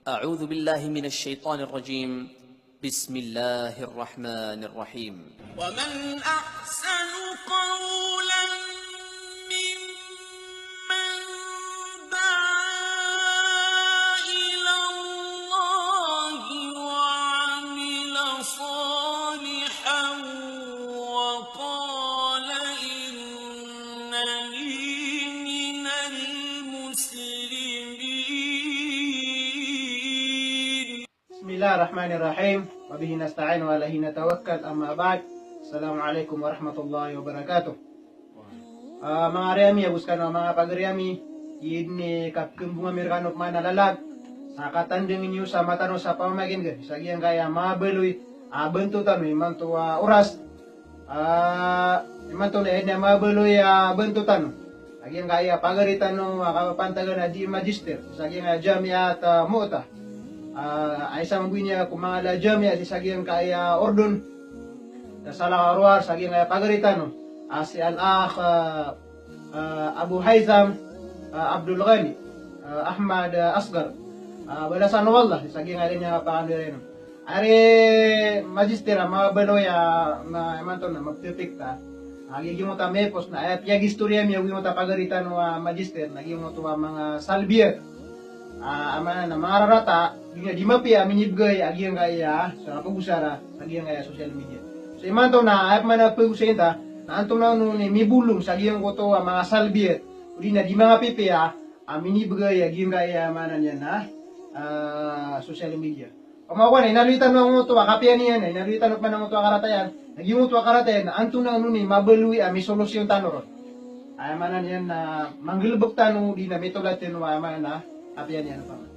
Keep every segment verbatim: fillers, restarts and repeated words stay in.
أعوذ بالله من الشيطان الرجيم. بسم الله الرحمن الرحيم. ومن أحسن قولا ممن دعا إلى الله وعمل صالحا وقال إنني من المسلمين. Bismillahir Rahmanir Rahim. Wa bihi nasta'in wa alaihi natawakkal. Amma ba'd. Assalamu alaikum warahmatullahi wabarakatuh. Ah, manga ari ami, ago sekano a manga pagari ami, ini kapkembong ami rekano pman a lalag. Sa katandeng niyo sa mata tano sa pamamakineg sa giyangkaya mabaloy a banto tano imanto a oras. Ah, imanto na ini a mabaloy a banto tano. Sa giyangkaya pagari tano a kapapantagan a D E magister sa giyangkaya Jamiat, ah, Mu'ta. Ah, a isa mambo ini a ko manga ala a jamiat sa giyangkaya Urdun. Sa salakaw a rowar sa giyangkaya pagari tano a si Al-Akh, ah, ah, Abu Haitham, ah, Abdul Ghani, ah, Ahmad, ah, Asghar. Ah, balasan o Allah sa giyangkaya pakandoy iran. Ari magister a mabaloy a ma-, imanto na mapipikta. A giyoto a miyapos na aya piyagistoriya ami a giyoto a pagari tano a magister na giyoto a manga salbiyat. Ah, a maana na manga rarata, di na di mapiya a minibegay a giyangkaya sa pagosara sa giyangkaya social media. So imanto na aya pman a pagosayin ta na antonaa on i mibolong sa giyoto a manga salbiyat odi na di manga pipiya a minibegay a giyangkaya, maana niyan na, ah, social media. Opama ko aya inaloy tano angkoto a kapiya niyan, inaloy tano pman angkoto a karata iyan. Na giyoto a karata iyan, antonaa on i mabaloy a misolusyon tano ron. Aya maana niyan na manggalebek tano odi na mitolad tano a, aya maana na kapiya niyan, opama.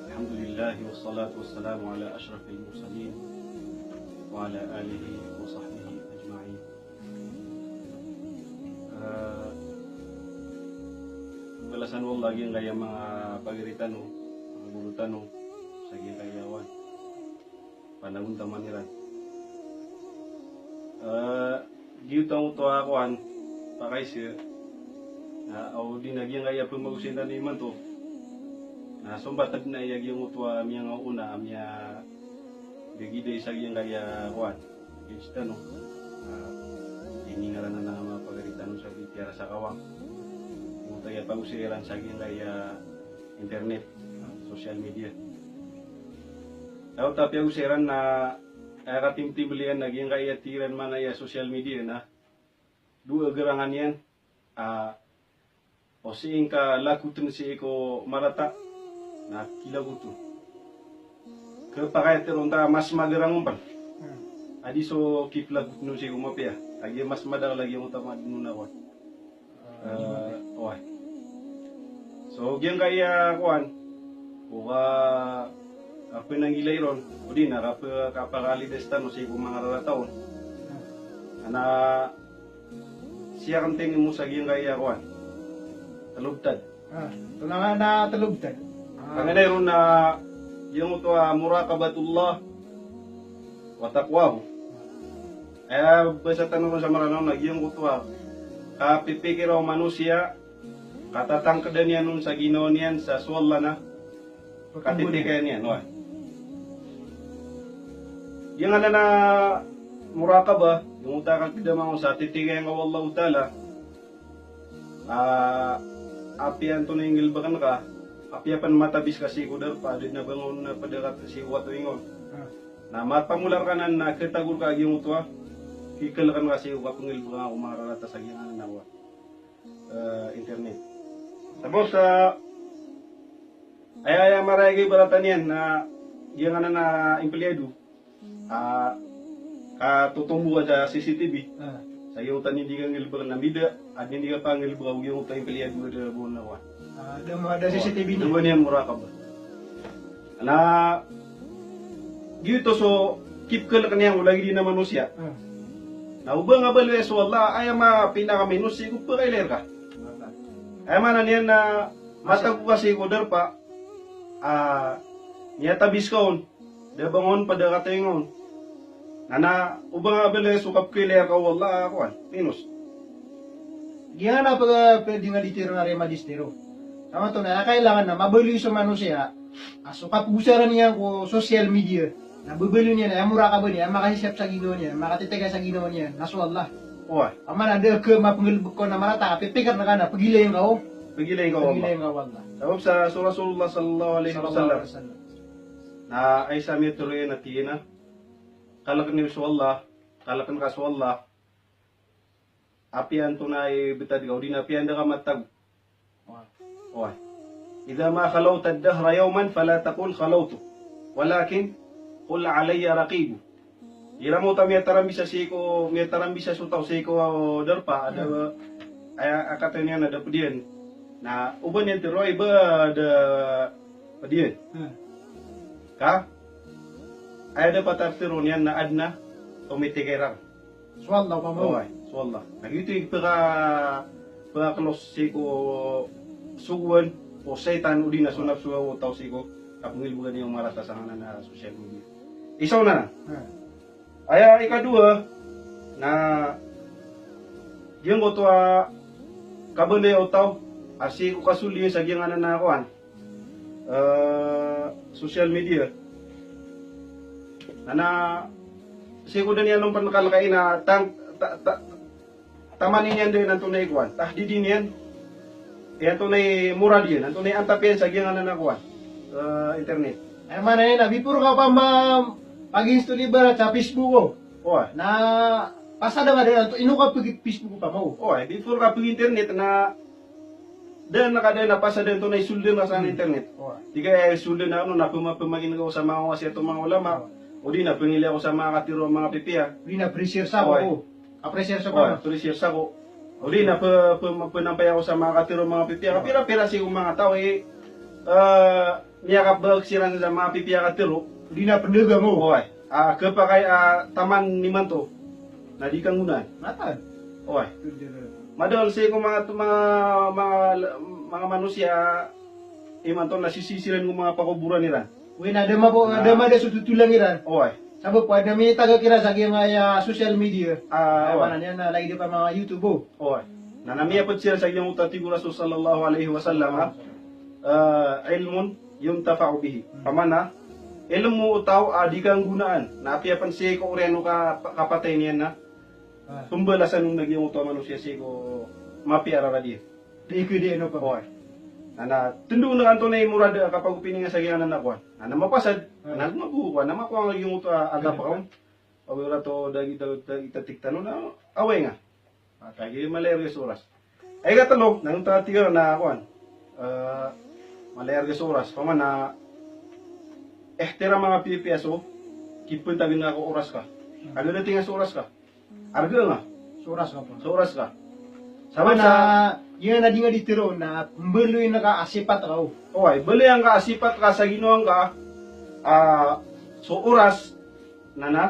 Alhamdulillah, wassalatu wassalamu ala ashrafil mursalin, wa ala alihi wa sahbihi ajma'in. Ah, balasan o Allah giyangkaya manga pagari tano, manga goro tano, sa giyangkaya wan. Panagontaman iran. Ah, giyoto angkoto a kowan, pakaisa, na, odi na giyangkaya pembagosayin tano imanto. Na sombat a di na iya giyangkoto a miyangaona, a miya, gagida isa giyangkaya kowan. Page tano. Ah, ini ngaran anan a manga pagari tano sa Bitiara sa Kawang. Giyoto aya pagosay iran sa giyangkaya internet, ah, social media. Aya oto a piyagosay iran na aya katimtimbel iyan na giyangkaya tig iran, maana aya social media na dowa a gerangan iyan, ah, o sii ngka lagoten sii ko marata, na kilagoten. Kepakay a teroon ta mas magerang on pen. Hmm. A di so kipelagoten on sii ko mapiya. Lagid a mas madakel lagid angkoto a maden on a kowan. Ah, oway. So giyangkaya kowan, o ka, kapenanggilai ron, odi na kape-, kapakalidas tano sii ko manga rarata on. Ana Siya kantini mo sa giyangkaya kowan. Telo btad. Ah, tonaa na telo btad? Ah. Kanganay ron na giyangkoto a muraqabatullah wa taqwahu. Aya basa tano ron sa Maranaw na giyangkoto a kapipikira o manosiya, katatangkeda niyan on sa ginawa niyan sa so Allah na Katitikayan iyan, wa. Giyangkanan a muraqabah, giyangkoto a kagiya manga sa titikayan ka o Allahu Ta'ala. Ah, apiya antonaa i nggalebeken ka, apiya pen matabis ka sii ko darpa, da den a ba ngka on ped a katii sii ko katoinga on. Ah. Na mapamolar ka nan na ketagor ka giyangkoto a, kikaleken ka sii ko kapenggalebeka ko manga rarata sa giyangkanan a, wa, eh, internet. Tapos, eh, aya, aya marayag a ibarat iyan na giyangkanan a empleyado a katotombokan sa C C T V. Ah. Sa giyangkoto a di ka nggalebeken a mbida, a di ka panggalebeka o giyangkoto a empleyado a da bo na, wa. Ah, da ma-, da C C T V niyan. Da bo niyan muraqabah. Na giyoto so kipkaleken iyan o lagid iyan a manosiya. Ah. Na o ba nga baloy so Allah, aya mapinakaminos sii ko pekailay reka. Aya maana niyan na matago ka sii ko darpa, ah, miyatabis ka on, da ba ngka on ped a katoinga on. Na, na o ba nga baloy so kapekailay reka o Allah, kowan, minos. Giyangkanan a pe-, pwede nga di tiro na rema distiro. Aya maana oto na aya kailangan na mabaloy so manosiya a so kapgosaran iyan ko social media na babaloy niyan, aya morakaban iyan, aya makasisiyap sa ginawa niyan, makatitiga sa ginawa niyan na so Allah. Oway. Aya maana da ka mapnggalbk ko na marata ka, pipikir ngka na pagilay ngka o, pagilay ngka o Allah. Pagilay ngka o Allah. Sabap sa so Rasulullah sallallahu alaihi wasallam. Sallallahu alaihi wasallam. Na aya sa miyatharo iyan a tig iyan a, kalkn iyo so Allah, kalkn ka so Allah. Apiya antonaa i btad ka, odi na apiya anda ka matatago. Oway. Idha ma khalawta ad-dahra yawman fala taqul khalawtu, walakin qul alayya raqibu. Igira mambo ta miyatarambisa sii ko, miyatarambisa so taw sii ko darpa, a da, hmm, aya, a katharo iyan a da pd iyan. Na oba niyan tharoa i ba da pd iyan. Hmm. Ka aya dapat a tharoon iyan na adn a tomitikair. So Allah, pamaw. Oway, so Allah. Na giyoto i pka, pka-close sii ko sogoan o shaytan odi na so nafs o taw sii ko kapnggalbkan iyan o marata sangkanan a social media. Isa on anan. Hmm. Aya ikadowa na giyangkoto a kabaloy o taw a sii ko kasold iyan sa giyangkanan a kowan, eh, social media. Na, na sii ko da niyan on pn kalkai na tang, ta, ta, taman iyan dn antonaa i kowan, tahdidin iyan, iyan antonaa i morad iyan, antonaa i antap iyan sa giyangkanan a kowan, eh, internet. Aya maana niyan na before ka opama pag-install ibarat sa Facebook o. Oway. Na pasad ka dn anto, ino ka pag-Facebook opama o. Oway, before ka pag-internet na da dn ka dn a pasad antonaa i soldn ka sa, hmm, internet. Oway. Tig ka aya soldn na ano na pma-, pmakin ka o sa manga wasiyat o manga ulama. Oway. Odi na pngilaya ko sa manga katharo o manga pipiya. Odi na pressure sa, oway, ko. Ka-pressure sa, oway, ko. Pressure sa ko. Odi na pe-, pe-, penampay ako sa manga katharo o manga pipiya. Oway. Pira-pira sii ko manga taw i, eh, miyakabagak siran sa manga pipiya katharo. Odi na pndagang o. Oway. Ah, khapakay, ah, taman imanto na di kanggonaan. Mataan. Oway. Madakl sii ko manga, manga, manga, manga manosiya imanto na sisii siran ko manga pakoboran iran. Oway, na da ma-, na da ma-, da so totolang iran. Oway. Sabap ko adn a mitagak iran sa giyangkaya social media. Ah, oway. Aya maana niyan na lagid o pman a YouTube o. Oway. Na, na miyapd siran sa giyangkoto a tig o Rasul sallallahu alaihi wasallam a, eh, ilmun yuntafa'u bihi. Hmm. Pamana, ilmo o taw a di kanggonaan, na apiya pn sii ko oriyan o ka-, kapatay niyan na, ah, pmbalasan on a giyangkoto a manosiya sii ko mapiya a rarad iyan. Di ko di ano pa. Oway. Na, na tndo on antonaa i morad a kapagopiningan sa giyangkanan a kowan. Na, na mapasad, ah, na mago kowan, na makowa nga giyangkoto a, ah, antap ka on. Ago rato dagi, dagi, dagi tatik tano na away nga. Kagiya mala i arga so oras. Ay, ikatlo, na ino ta tig iyan na kowan. Eh, mala i arga so oras. Pamana, ihtiram a pipiya so kipntagn ka ko oras ka. Arga, dating a so oras ka. Arga nga. So oras ka, pa. So oras ka. Sabap sa, giyanan a di nga di tharoon na mbaloy ngka a sipat ka o. Oway, baloy ngka a sipat ka sa ginawa ngka, ah, so oras, na, na,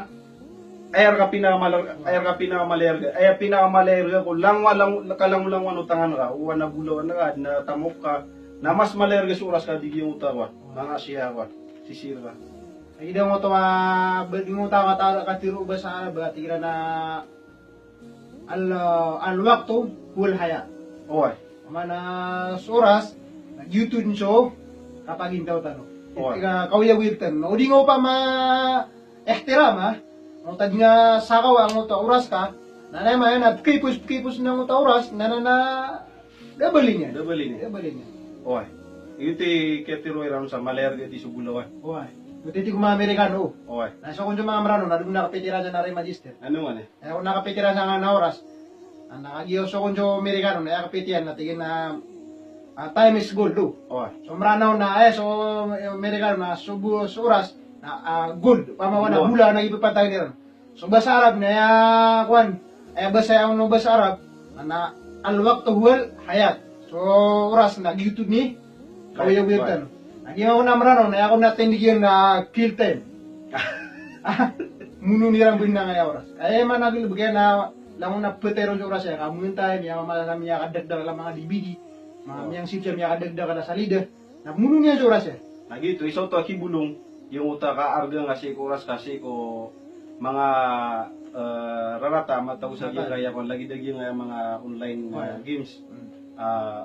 aya rka pinakamala-, aya rka pinakamala i arga, aya pinakamala i arga ko langowa-, lang-, kalangolangowan o tangan ka, o adn a bolawan ka, adn a tamok ka, na mas mala i arga so oras ka di giyangkoto a kowan, manga siya kowan, sisii rka. Aya giyangkoto a, ba, giyangkoto a katharo o basa Arab, a tig iran a Al, al-waqtu huwal hayat. Oway. Maana so oras, na giyoto dn so kapagintaw tano. Oway. Ka-, kaoyagoyag tano. Na o di nga opama ihtirama, na o ta di nga sakawa angkoto a oras ka, na, na aya maana na pkipos, pkipos angkoto a oras, na, na, na, da bali niyan. Da bali niyan. Da bali niyan. Oway. Giyoto i katharo iran sa mala i arga di so bolawan. Oway. Giyoto i tig o manga Amerikano. Oway. Na so kon so manga Mranaw, na di na kapitiran sa na register. Ano man e? Aya ko na kapitiran sangkanan a oras. Na kagiya so kon so Amerikano na aya kapitiran na tig iyan a, ah, time is gold, o. Oway. So Mranaw na, eh, so, eh, Amerikano na so bo-, so oras na, ah, gold. Opama na bola na ipapantag iran. So basa Arab na aya kowan, aya basa, aya ono basa Arab na al-waqtu huwal hayat. So oras na giyoto dn i kaoyagoyag tano. Na giya ko na Mranaw na aya ko na tindg iyan na kill time. Monoon iran bnar angkaya oras. Aya maana a kill, bgan a langon a ptay ron so oras iyan, ka monoon time, aya mama sa miyakadakdakl a manga D V D, manga miyangsiyob sa miyakadakdakl a salida. Na monoon iyan so oras iyan. Na giyoto, isa oto a kibolong, giyangkoto a kaarga nga sii ko oras ka sii ko manga, eh, rarata a matago sa giyangkaya kowan, lagid a giyangkaya manga online, eh, games. Ah,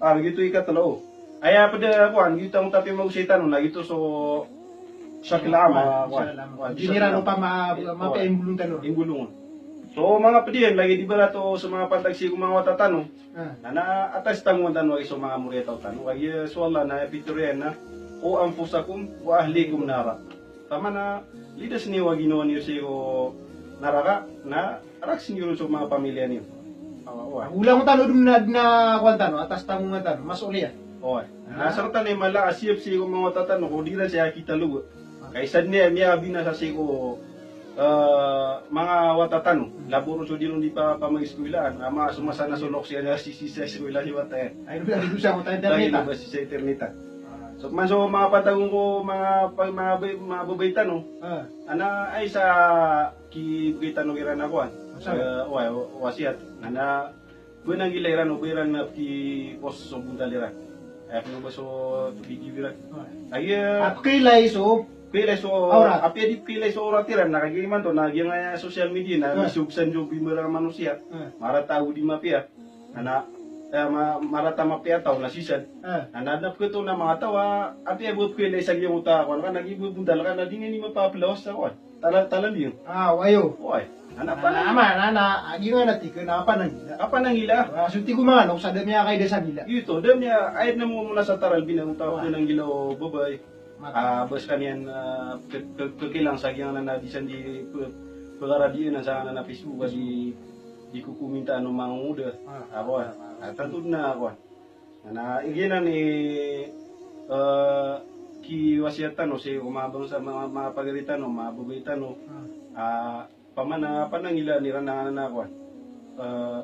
Ah, giyoto i ikatlo. Aya pd a kowan, giyoto a matapiya magosay tano na giyoto so shakl am, ah, kowan. Shakl am. Kowan, di shakl am. Opama, eh, mapiya, eh, ingolong tano. Ingolong. So manga pd iyan, lagid ibarat o so manga pantag sii ko manga wata tano. Ah. Na, na atas tangongan tano lagid so manga moriyataw tano. Kagiya so Allah na pitharo iyan na, "Qu anfusakum wa ahlikum nara." Taman a lidas niyo a ginawa niyo sii ko naraka, na rakhs niyo ron so manga pamiliya niyo. Awa, awa. Olangon tano dn na, na kowan tano, atas tangongan tano, masoliyah. Oway. Ah. Na sarta na mala a siyap sii ko manga wata tano, ko di ran saya kitaloga. Ah. Ka isa dn a miyabinasa sii ko, eh, manga wata tano. Hmm. Labo ron so di ron di pa, pamag-iskowila, ama so masa na so loks iyan a sisii sa iskowila i wata iyan. Ay, di ba, di ba sa wata iyan, lagid iyan ba sii sa Eternita. Ah. So, man so manga pantag on ko manga pa-, manga bay-, manga babay tano. Ah. Ana, ay sa kibgay tano kiran a kowan. Masha Allah. Eh, wa-, wasiyat. Ana, ba nangila iran o ba iran na pki-post so bontal iran. Aya pn o ba so video iran. Ah. Aya, ah, pkailay so, pkailay so awrat. Apiya di pkailay so awrat iran, na kagiya imanto, na giyangkaya social media na, ah, misog san so bimarang a manosiya. Ah. Marata o di mapiya. Ana, eh, ma-, marata mapiya a taw na sii san. Eh. Ana, na pkhato na manga taw a, apiya bo pkhailay sa giyangkoto a kowan ka na, giya bo bontal ka na, di niyan i mapapalawas sa kowan. Tala-, talaliyang. Ah, wayo. Oway. Ana, ana, panangila. Ama, ana, ana, agi nga na tig ka na panangila. A panangila. Ah, so tig o manga loks a da miyakaida sa ngila. Giyoto, da miya-, aya na mo-, mona sa taral binang taw, ah, panangila o babay. Mata. Ah, ba skaniyan, ah, ke-, ke-, kekilang sa giyangkanan a di san di pe-, pekaradiyan sa nganan a Facebook a di, di kokomintaan o manga ngoda. Ah. Akowan. Ah, tanto dn a kowan. Na, igiyanan i, eh, kiwasiyat tano sii ko manga bangsa, manga, manga pagari tano, manga babay tano. Ah. Ah, Pamana, panangilaan iran a nganan a kowan. Eh,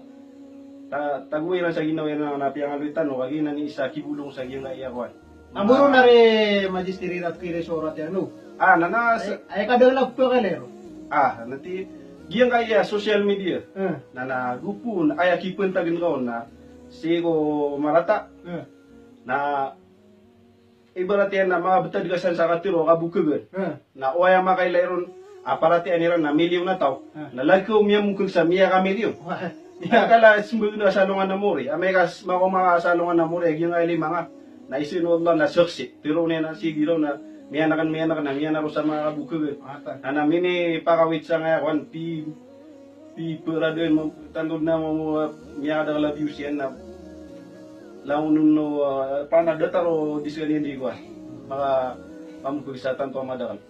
ta-, tago iran sa ginawa iran a piyangaloy tano, kagiya nan i isa kibolong sa giyangkaya kowan. Abo ron na re magister iran pkhailay so awrat iyan, no? Ah, na, na, ay, sa- ay, kadakl a pkhailay ron. Ah, na ti, giyangkaya social media. Eh. Na, na, go pn, aya kipantagn ka on na, sii ko marata. Eh. Na, ibarat iyan na mabtad ka san sa katharo a kabokhagan. Hmm. Na oway a makailay ron a paratiyayaan iran na milyon a taw. Hmm. Na lagid o miyamokag sa miyakamilyon. Wah. Na kala smbag na sa alongan a mori. Amay ka s-, mako maka sa alongan a mori, a giyangkaya lima nga. Na isa o Allah na saksi. Tharoon iyan a sige raw na miyanakn, miyanakn, na miyanak roo sa manga kabokhagan. Mata. Na, na minipakawit sangkaya kowan, pi- Pi-, pradn mo, tanto na mo, miyakadakl a views iyan na langon on o, ah, pn a datar o di skaniyan di kowan. Maka, pamokag sa tanto a madakl.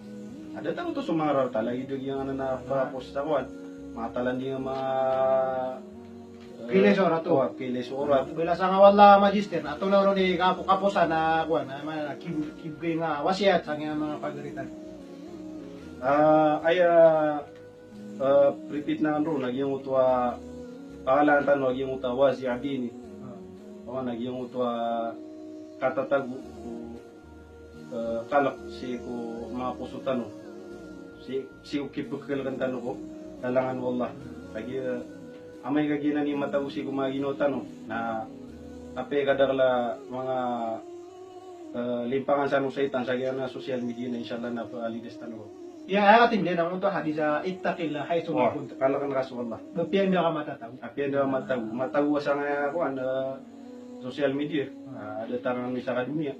A datar oto so manga rarata, lagid o giyangkanan a pakapost a kowan. Manga talanding a manga, eh, pkhailay so awrat oto. Pkhailay so awrat. Balasan ka o Allah magister, na antonaa ron i kapo-, kaposan a kowan, a manga kib-, kibgay nga wasiyat sangkaya manga pagari tano. Ah, aya, Eh, repeat anan ron, na giyangkoto a, pangalanan tano, na giyangkoto a wazi' dini. Ah. Pangalanan, na giyangkoto a katatago ko, eh, kalk sii ko manga poso tano. Sii, sii ko kipkhakalkn tano ko lalangan o Allah. Kagiya, eh, amay ka giyanan i matago sii ko manga ginawa tano, na apiya kadakl a manga eh, limpangan san o shaytan sa giyangkanan a social media na, insha Allah na palidas tano. Aya, aya katimbiyan angkoto a hadis a, "Ittaqillah haythu ma kunta." Kalkn ka so Allah. Apiya anda ka matatago. Apiya anda ka matatago. Matatago ka sangkaya kowan, eh, social media. Ah, datar a misa ka doniya.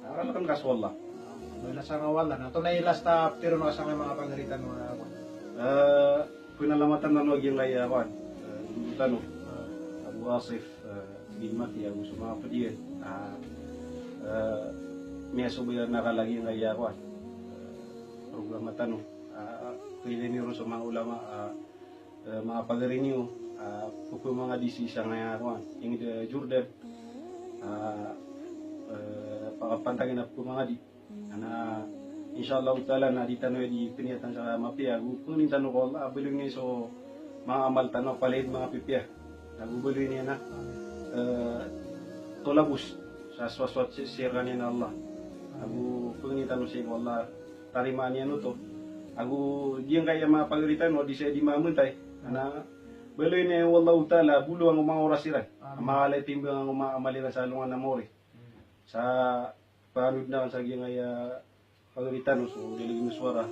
Ah, kalkn ka so Allah. Balasan ka o Allah. Na antonaa i last a ptharoon o sangkaya manga pagari tano a kowan. Eh, Pnalamatan tano a giyangkaya kowan, eh, guro tano, eh, Abu Asif, eh, bin Mati, ago so manga pd iyan, ah, eh, miyasobay iran a kala giyangkaya kowan, eh, programa tano, ah, pkhailay niyo ron so manga ulama, ah, eh, manga pagari niyo, ah, pphangadi sii sangkaya kowan, ingd, eh, Jordan, ah, eh, pakapantagan a pphangadi. Na, insha Allahu ta'ala, na di tano di pniyatan sa mapiya, go pangnin tano ko Allah a baloy niyan so manga amal tano, palaya manga pipiya. Na go baloy niyan na, eh, Tolabos sa sowasowat sii, sii rkaniyan o Allah. Ago pangnin tano sii ko Allah, tarimaan iyan oto. Ago giyangkaya manga pagari tano a di saya di mamentay. Ana baloy niyan o Allahu Ta'ala, bolowan ko manga oras iran. Amin. Manga lay timbang ko manga amal iran sa alongan a maori. Sa panood na sa giyangkaya pagari tano so dalig o sowara.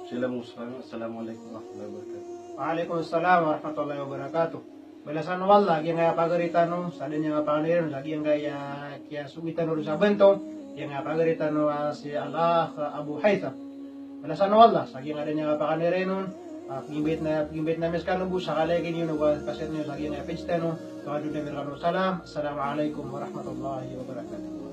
Assalamu, assalamu alaikum warahmatullahi wabarakatuh. Wa alaikum assalam warahmatullahi wabarakatuh. Balasan o Allah giyangkaya pagari tano sa da niyan kapakanirn sa giyangkaya kiyasogi tano ron sa banto, giyangkaya pagari tano a si Al-Akh Abu Haytham. Balasan o Allah sa giyangkaya da niyan kapakanirn on. Ah, pagimbayat na, pagimbayat na miyaskano bo sa kalay kiniyo na wa kasir niyo sa giyangkaya page tano. Tawadu na mirkano salam. Assalamu alaikum warahmatullahi wabarakatuh.